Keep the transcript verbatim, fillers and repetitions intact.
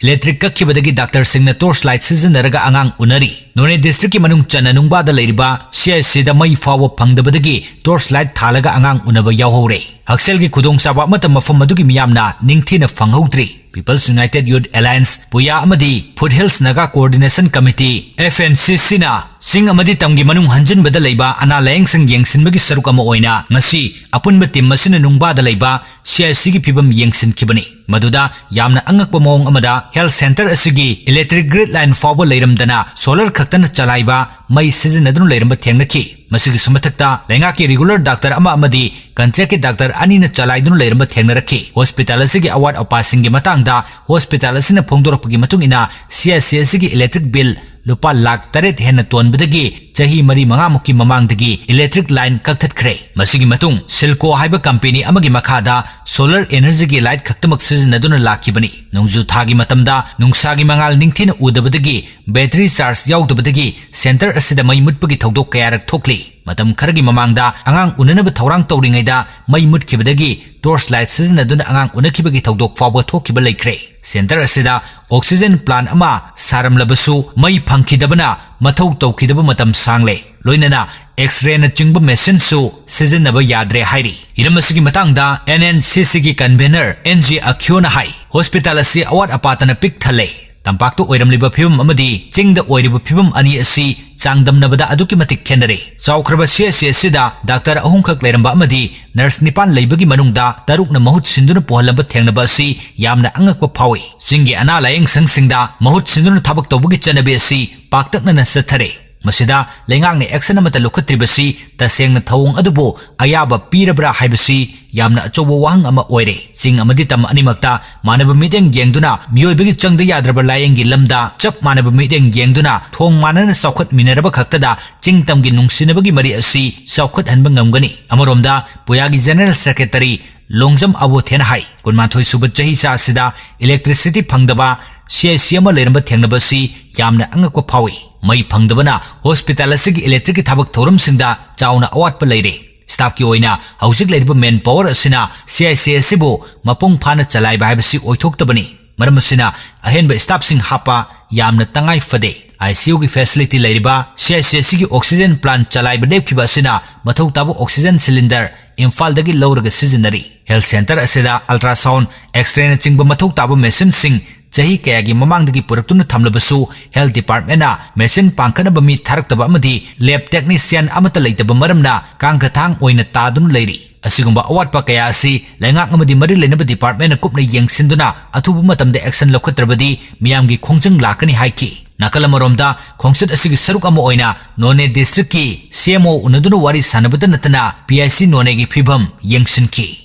Electric ꯀꯛꯈꯤꯕꯗꯒꯤ ꯗꯥꯛꯇꯔꯁꯤꯡꯅ torch light ꯁꯤꯖꯤꯟꯅꯔꯒ ꯑꯉꯥꯡ ꯎꯅꯔꯤ꯫ ꯅꯣꯅꯦ district ꯀꯤ ꯃꯅꯨꯡ ꯆꯟꯅ ꯅꯨꯡꯕꯥꯗ ꯂꯩꯔꯤꯕ C I C ꯗ ꯃꯩ ꯐꯥꯎꯕ ꯐꯪꯗꯕꯗꯒꯤ torch light ꯊꯥꯜꯂꯒ ꯑꯉꯥꯡ ꯎꯅꯕ ꯌꯥꯎꯍꯧꯔꯦ꯫ ꯍꯛꯁꯦꯜꯒꯤ ꯈꯨꯗꯣꯡꯆꯥꯕ ꯑꯃꯠꯇ ꯃꯐꯝ ꯑꯗꯨꯒꯤ ꯃꯤꯌꯥꯝꯅ ꯅꯤꯡꯊꯤꯅ ꯐꯪꯍꯧꯗ꯭ꯔꯤ꯫ People's United Youth Alliance, ꯄꯨꯌꯥ ꯑꯃꯗꯤ Foothills Naga Coordination Committee, F N C C ꯅ ꯆꯤꯡ ꯑꯃꯗꯤ ꯇꯝꯒꯤ ꯃꯅꯨꯡ ꯍꯟꯖꯤꯟꯕꯗ ꯂꯩꯕ ꯑꯅꯥ ꯂꯥꯌꯦꯡꯁꯪ ꯌꯦꯡꯁꯤꯟꯕꯒꯤ ꯁꯔꯨꯛ ꯑꯃ ꯑꯣꯏꯅ ꯉꯁꯤ ꯑꯄꯨꯟꯕ team ꯑꯁꯤꯅ ꯅꯨꯡꯕꯥꯗ ꯂꯩꯕ C I C ꯒꯤ ꯐꯤꯕꯝ ꯌꯦꯡꯁꯤꯟꯈꯤꯕꯅꯤ꯫ ꯃꯗꯨꯗ ꯌꯥꯝꯅ ꯑꯉꯛꯄ ꯃꯑꯣꯡ ꯑꯃꯗ health centre ꯑꯁꯤꯒꯤ electric grid line ꯐꯥꯎꯕ ꯂꯩꯔꯝꯗꯅ solar ꯈꯛꯇꯅ ꯆꯂꯥꯏꯕ ꯃꯩ ꯁꯤꯖꯤꯟꯅꯗꯨꯅ ꯂꯩꯔꯝꯕ ꯊꯦꯡꯅꯈꯤ꯫ ꯃꯁꯤꯒꯤꯁꯨ ꯃꯊꯛꯇ ꯂꯩꯉꯥꯛꯀꯤ regular doctor ꯑꯃ ꯑꯃꯗꯤ contract ꯀꯤ doctor ꯑꯅꯤꯅ ꯆꯂꯥꯏꯗꯨꯅ ꯂꯩꯔꯝꯕ ꯊꯦꯡꯅꯔꯛꯈꯤ꯫ Hospital ꯑꯁꯤꯒꯤ ꯑꯋꯥꯠ ꯑꯄꯥꯁꯤꯡꯒꯤ ꯃꯇꯥꯡꯗ hospital ꯑꯁꯤꯅ ꯐꯣꯡꯗꯣꯔꯛꯄꯒꯤ ꯃꯇꯨꯡ ꯏꯟꯅ, C I C ꯑꯁꯤꯒꯤ electric bill ꯂꯨꯄꯥ ꯂꯥꯈ ꯇꯔꯦꯠ ꯍꯦꯟꯅ ꯇꯣꯟꯕꯗꯒꯤ ꯆꯍꯤ ꯃꯔꯤ ꯃꯉꯥꯃꯨꯛꯀꯤ ꯃꯃꯥꯡꯗꯒꯤ electric line ꯀꯛꯊꯠꯈ꯭ꯔꯦ꯫ ꯃꯁꯤꯒꯤ ꯃꯇꯨꯡ CILCO ꯍꯥꯏꯕ company ꯑꯃꯒꯤ ꯃꯈꯥꯗ solar energy ꯒꯤ light ꯈꯛꯇꯃꯛ ꯁꯤꯖꯤꯟꯅꯗꯨꯅ ꯂꯥꯛꯈꯤꯕꯅꯤ꯫ ꯅꯣꯡꯖꯨ ꯊꯥꯒꯤ ꯃꯇꯝꯗ ꯅꯨꯡꯁꯥꯒꯤ ꯃꯉꯥꯜ ꯅꯤꯡꯊꯤꯅ ꯎꯗꯕꯗꯒꯤ, battery charge ꯌꯥꯎꯗꯕꯗꯒꯤ centre ꯑꯁꯤꯗ ꯃꯩ ꯃꯨꯠꯄꯒꯤ ꯊꯧꯗꯣꯛ ꯀꯌꯥꯔꯛ ꯊꯣꯛꯂꯤ꯫ ꯃꯇꯝ ꯈꯔꯒꯤ ꯃꯃꯥꯡꯗ ꯑꯉꯥꯡ ꯎꯅꯅꯕ ꯊꯧꯔꯥꯡ ꯇꯧꯔꯤꯉꯩꯗ ꯃꯩ ꯃꯨꯠꯈꯤꯕꯗꯒꯤ torch light ꯁꯤꯖꯤꯟꯅꯗꯨꯅ ꯑꯉꯥꯡ ꯎꯅꯈꯤꯕꯒꯤ ꯊꯧꯗꯣꯛ ꯐꯥꯎꯕ ꯊꯣꯛꯈꯤꯕ ꯂꯩꯈ꯭ꯔꯦ꯫ Centre ꯑꯁꯤꯗ oxygen plant ꯑꯃ ꯁꯥꯔꯝꯂꯕꯁꯨ ꯃꯩ ꯐꯪꯈꯤꯗꯕꯅ ꯃꯊꯧ ꯇꯧꯈꯤꯗꯕ ꯃꯇꯝ ꯁꯥꯡꯂꯦ꯫ ꯂꯣꯏꯅꯅ X-ray ꯅꯆꯤꯡꯕ machine ꯁꯨ ꯁꯤꯖꯤꯟꯅꯕ ꯌꯥꯗ꯭ꯔꯦ ꯍꯥꯏꯔꯤ꯫ ꯍꯤꯔꯝ ꯑꯁꯤꯒꯤ ꯃꯇꯥꯡꯗ N N C C ꯒꯤ convener N G Akio ꯅ ꯍꯥꯏ, hospital ꯑꯁꯤ ꯑꯋꯥꯠ ꯑꯄꯥꯇꯅ ꯄꯤꯛ ꯊꯜꯂꯦ꯫ ꯇꯝꯄꯥꯛꯇ ꯑꯣꯏꯔꯝꯂꯤꯕ ꯐꯤꯕꯝ ꯑꯃꯗꯤ ꯆꯤꯡꯗ ꯑꯣꯏꯔꯤꯕ ꯐꯤꯕꯝ ꯑꯅꯤ ꯑꯁꯤ ꯆꯥꯡꯗꯝꯅꯕꯗ ꯑꯗꯨꯛꯀꯤ ꯃꯇꯤꯛ ꯈꯦꯠꯅꯔꯦ꯫ ꯆꯥꯎꯈ꯭ꯔꯕ C I C ꯑꯁꯤꯗ doctor ꯑꯍꯨꯝꯈꯛ ꯂꯩꯔꯝꯕ ꯑꯃꯗꯤ nurse ꯅꯤꯄꯥꯟ ꯂꯩꯕꯒꯤ ꯃꯅꯨꯡꯗ ꯇꯔꯨꯛꯅ ꯃꯍꯨꯠ ꯁꯤꯟꯗꯨꯅ ꯄꯨꯍꯜꯂꯝꯕ ꯊꯦꯡꯅꯕ ꯑꯁꯤ ꯌꯥꯝꯅ ꯑꯉꯛꯄ ꯐꯥꯎꯏ꯫ ꯆꯤꯡꯒꯤ ꯑꯅꯥ ꯂꯥꯌꯦꯡ ꯁꯪꯁꯤꯡꯗ ꯃꯍꯨꯠ ꯁꯤꯟꯗꯨꯅ ꯊꯕꯛ ꯇꯧꯕꯒꯤ ꯆꯠꯅꯕꯤ ꯑꯁꯤ ꯄꯥꯛꯇꯛꯅꯅ ꯆꯠꯊꯔꯦ꯫ ꯃꯁꯤꯗ ꯂꯩꯉꯥꯛꯅ action ꯑꯃꯠꯇ ꯂꯧꯈꯠꯇ꯭ꯔꯤꯕꯁꯤ ꯇꯁꯦꯡꯅ ꯊꯧꯑꯣꯡ ꯑꯗꯨꯕꯨ ꯑꯌꯥꯕ ꯄꯤꯔꯕ꯭ꯔꯥ ꯍꯥꯏꯕꯁꯤ ꯌꯥꯝꯅ ꯑꯆꯧꯕ ꯋꯥꯍꯪ ꯑꯃ ꯑꯣꯏꯔꯦ꯫ ꯆꯤꯡ ꯑꯃꯗꯤ ꯇꯝ ꯑꯅꯤꯃꯛꯇ ꯃꯥꯟꯅꯕ ꯃꯤꯠꯌꯦꯡ ꯌꯦꯡꯗꯨꯅ, ꯃꯤꯑꯣꯏꯕꯒꯤ ꯆꯪꯗ ꯌꯥꯗ꯭ꯔꯕ ꯂꯥꯌꯦꯡꯒꯤ ꯂꯝꯗ ꯆꯞ ꯃꯥꯟꯅꯕ ꯃꯤꯠꯌꯦꯡ ꯌꯦꯡꯗꯨꯅ, ꯊꯣꯡ ꯃꯥꯟꯅꯅ ꯆꯥꯎꯈꯠꯃꯤꯟꯅꯔꯕ ꯈꯛꯇꯗ ꯆꯤꯡ ꯇꯝꯒꯤ ꯅꯨꯡꯁꯤꯅꯕꯒꯤ ꯃꯔꯤ ꯑꯁꯤ ꯆꯥꯎꯈꯠꯍꯟꯕ ꯉꯝꯒꯅꯤ꯫ ꯑꯃꯔꯣꯝꯗ, ꯄꯨꯌꯥꯒꯤ General Secretary ꯂꯣꯡꯖꯝ ꯑꯕꯣꯊꯦꯅ ꯍꯥꯏ, ꯀꯨꯟꯃꯥꯊꯣꯏ ꯁꯨꯕ ꯆꯍꯤꯆꯥ ꯑꯁꯤꯗ electricity ꯐꯪꯗꯕ C I C ꯑꯃ ꯂꯩꯔꯝꯕ ꯊꯦꯡꯅꯕ ꯑꯁꯤ ꯌꯥꯝꯅ ꯑꯉꯛꯄ ꯐꯥꯎꯏ꯫ ꯃꯩ ꯐꯪꯗꯕꯅ hospital ꯑꯁꯤꯒꯤ electric ꯀꯤ ꯊꯕꯛ ꯊꯧꯔꯝꯁꯤꯡꯗ ꯆꯥꯎꯅ ꯑꯋꯥꯠꯄ ꯂꯩꯔꯦ꯫ Staff ꯀꯤ ꯑꯣꯏꯅ ꯍꯧꯖꯤꯛ ꯂꯩꯔꯤꯕ man power ꯑꯁꯤꯅ C I C ꯑꯁꯤꯕꯨ ꯃꯄꯨꯡ ꯐꯥꯅ ꯆꯂꯥꯏꯕ ꯍꯥꯏꯕꯁꯤ ꯑꯣꯏꯊꯣꯛꯇꯕꯅꯤ꯫ ꯃꯔꯝ ꯑꯁꯤꯅ ꯑꯍꯦꯟꯕ staffꯁꯤꯡ ꯍꯥꯞꯄ ꯌꯥꯝꯅ ꯇꯉꯥꯏ ꯐꯗꯦ꯫ ICUꯒꯤ facility ꯂꯩꯔꯤꯕ CHCHCꯒꯤ oxygen plant ꯆꯂꯥꯏꯕ ꯂꯦꯞꯈꯤꯕ ꯑꯁꯤꯅ ꯃꯊꯧ ꯇꯥꯕ oxygen cylinder ꯏꯝꯐꯥꯜꯗꯒꯤ ꯂꯧꯔꯒ ꯁꯤꯖꯤꯟꯅꯔꯤ꯫ Health centre ꯑꯁꯤꯗ ultrasound, X-rayꯅꯆꯤꯡꯕ ꯃꯊꯧ ꯇꯥꯕ machineꯁꯤꯡ ꯆꯍꯤ ꯀꯌꯥꯒꯤ ꯃꯃꯥꯡꯗꯒꯤ ꯄꯨꯔꯛꯇꯨꯅ ꯊꯝꯂꯕꯁꯨ, Health Departmentꯅ machine ꯄꯥꯡꯈꯠꯅꯕ ꯃꯤ ꯊꯥꯔꯛꯇꯕ ꯑꯃꯗꯤ lab technician ꯑꯃꯠꯇ ꯂꯩꯇꯕ ꯃꯔꯝꯅ ꯀꯥꯡꯈꯊꯥꯡ ꯑꯣꯏꯅ ꯇꯥꯗꯨꯅ ꯂꯩꯔꯤ꯫ ꯑꯁꯤꯒꯨꯝꯕ ꯑꯋꯥꯠꯄ ꯀꯌꯥ ꯑꯁꯤ ꯂꯩꯉꯥꯛ ꯑꯃꯗꯤ ꯃꯔꯤ ꯂꯩꯅꯕ departmentꯅ ꯀꯨꯞꯅ ꯌꯦꯡꯁꯤꯟꯗꯨꯅ ꯑꯊꯨꯕ ꯃꯇꯝꯗ action ꯂꯧꯈꯠꯇ꯭ꯔꯕꯗꯤ ꯃꯤꯌꯥꯝꯒꯤ ꯈꯣꯡꯖꯪ ꯂꯥꯛꯀꯅꯤ ꯍꯥꯏꯈꯤ꯫ ꯅꯥꯀꯜ ꯑꯃꯔꯣꯝꯗ, ꯈꯣꯡꯆꯠ ꯑꯁꯤꯒꯤ ꯁꯔꯨꯛ ꯑꯃ ꯑꯣꯏꯅ ꯅꯣꯅꯦ districtꯀꯤ CMO ꯎꯅꯗꯨꯅ ꯋꯥꯔꯤ ꯁꯥꯟꯅꯕꯇ ꯅꯠꯇꯅ PIC ꯅꯣꯅꯦꯒꯤ ꯐꯤꯕꯝ ꯌꯦꯡꯁꯤꯟꯈꯤ꯫